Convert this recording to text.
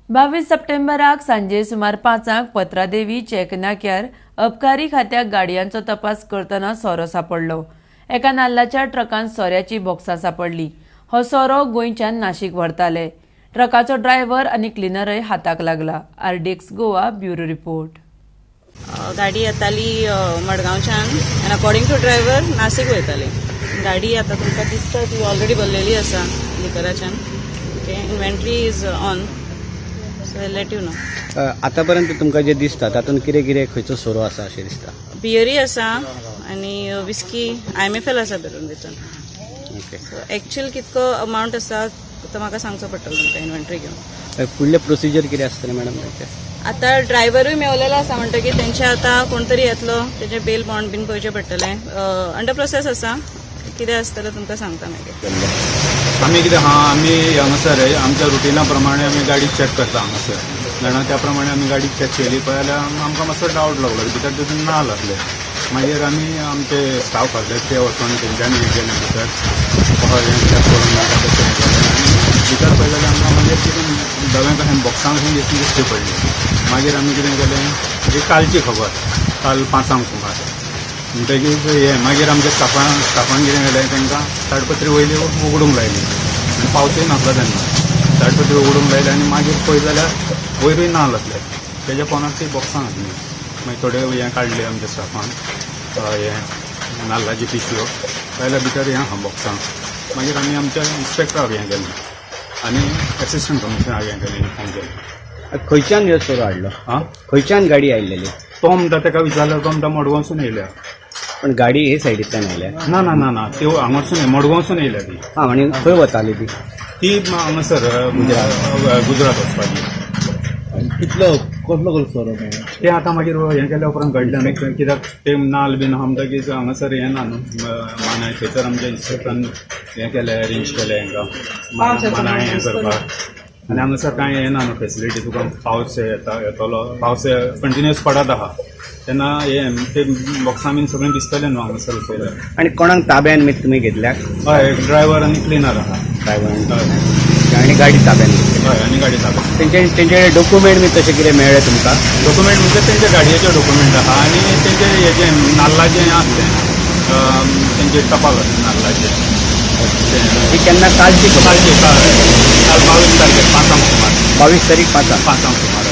22 सप्टेंबराक सांजे सुमार 5 पत्रादेवी चेक नाक्यार अबकारी खात्याक गाडयांचो तपास करतना सोरो सापडलो. एका नाल्लाच्या ट्रकान सोऱ्याची बॉक्सां सापडली. हो सोरो गोंयच्यान नाशिक व्हरताले. ट्रकाचो ड्रायव्हर आनी क्लिनरय हाताक लागला. RDX Goa bureau report. गाडी येताली मडगांवच्यान आनी अकॉर्डिंग टू ड्रायव्हर नासीक वयताली गाडी. आतां तुमकां दिसता ती ऑलरेडी भरलेली आसा लिकराच्यान. Okay, inventory is on, so let you know. आतापर्यंत तुमकां जे दिसता तातूंत कितें कितें, खंयचो सोरो आसा अशें दिसता? बियरी आसा आनी विस्की, आयएमएफएल आसा धरून भितर. ओके. सो एक्चुअल कितको अमावंट आसा तो म्हाका सांगचो पडटलो तुमकां इन्व्हेंटरी घेवन. फुडलें प्रोसिजर कितें आसतलें मॅडम ताचें? आतां ड्रायव्हरूय मेवलेलो आसा म्हणटकीर तेंचे आतां कोण तरी येतलो, तेजे बेल बॉन्ड बीन पळोवचें पडटलें. अंडर प्रोसेस आसा. कितें आसतलें तुमकां सांगता मागीर. आमी कितें आहा, आमी हांगासर आमच्या रुटिना प्रमाणे आमी गाडी चॅक करता हांगासर जाणा. त्या प्रमाणे आमी गाडी चॅक केली. पळय जाल्यार आमकां मातसो डावट लागलो, भितर तितून नाल्ल आसले. मागीर आमी आमचे स्टाफ आसले ते वचोन तेंच्यांनी हें केलें, भितर हें चॅक करून नाका तशें हें केलें आनी भितर पळयलें जाल्यार आमकां मागीर तितून धवें कशें बॉक्सां कशें दिश्टी पडली. मागीर आमी कितें केलें, ही कालची खबर, काल 5 सुमार. म्हणटकीर हें मागीर आमच्या स्टाफान कितें केलें, तांकां ताडपत्री वयली उगडूंक लायली आनी पावसूय नासलो तेन्ना. ताडपत्री उगडूंक लायली आनी मागीर पळयत जाल्यार वयरूय नाल्ल आसले, तेज्या पोंदाक ती बॉक्सां आसली. मागीर थोडे हें काडले आमच्या स्टाफान, हें नाल्लाची पिशव्यो, जाल्यार भितर हें आहा बॉक्सां. मागीर आमी आमच्या इन्स्पेक्टराक हें केलें आनी एसिस्टंट कमिशनराक हें केलें, इन्फॉर्म केलें. खंयच्यान ह्यो सोरो हाडलो? आं? खंयच्यान गाडी आयिल्लेली? तो म्हणटा, ताका विचारल्यार तो म्हणटा मडगांवसून येयल्या. पण गाडी हे सायडींतल्यान आयल्या. ना ना ना ना, त्यो हांगासून मडगांवसून येयल्या ती. हा, आनी खंय वताली ती? ती हांगासर गुजरात वचपाची. कितलो, कसलो कसलो सोरो मेळ्ळो? ते आतां मागीर हें केल्या उपरांत कळटलें न्हू, कित्याक ते नाल बीन आहा म्हणटकीच हांगासर हें ना न्हू मानाय. थंयसर आमच्या इन्स्पेक्टरान हें केलें, अरेंज केलें हांकां मानाय हें करपाक. आनी हांगासर कांय हें ना न्हू फेसिलिटी तुका. पावस येता, येतलो, पावस कंटिन्युअस पडत आहा तेन्ना हें ते बॉक्सां बीन सगळें दिसतलें न्हू हांगासर उसयल्यार. आनी कोणाक ताब्यान बी तुमी घेतल्या? हय, एक ड्रायव्हर आनी क्लिनर आहा. ड्रायव्हर हय. आनी गाडी ताब्यान घेतली? हय, आनी गाडी ताब्यान. तेंचे तेंचे डॉक्युमेंट बी तशें कितें मेळ्ळें तुमकां? डॉक्युमेंट म्हणजे तेंच्या गाडयेचे डॉक्युमेंट आहा आनी तेंचे हेजे नाल्लाचें हें आसलें, तेंचे टपाल आसलें नाल्लाचें तें. ही केन्ना, कालची खबर? कालची, काल, काल 22 तारखेर 5 सुमार. 22 तारीख 5? 5 सुमार.